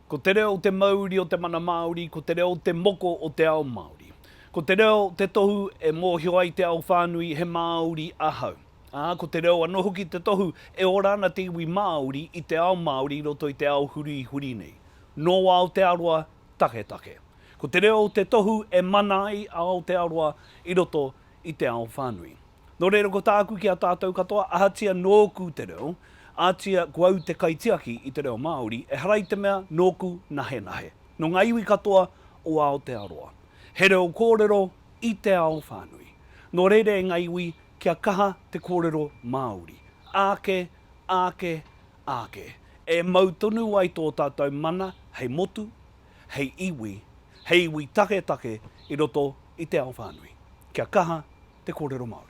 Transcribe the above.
Ko te reo te mauri o te mana Māori, ko te reo te moko o te ao Māori. Ko te reo te tohu e mōhio ai te ao whānui he Māori ahau. Ā, ko te reo anō hoki te tohu e ora ana te iwi Māori i te ao Māori i roto i te ao hurihuri nei. Nō Aotearoa taketake. Ko te reo te tohu e mana ai a Aotearoa i roto i te ao whānui. Nō reira ko tāku ki a tātou katoa, ahatia nōku te reo, atia ko au te kaitiaki i te reo Māori, ehara i te mea nōku nahenahe. Nō ngā iwi katoa o Aotearoa. He reo kōrero i te ao whānui. Nō reira e ngā iwi, kia kaha te kōrero Māori. Āke, āke, āke. E mau tonu ai tō tātou mana hei motu, hei iwi, hei iwi taketake i roto i te ao whānui. Kia kaha te kōrero Māori.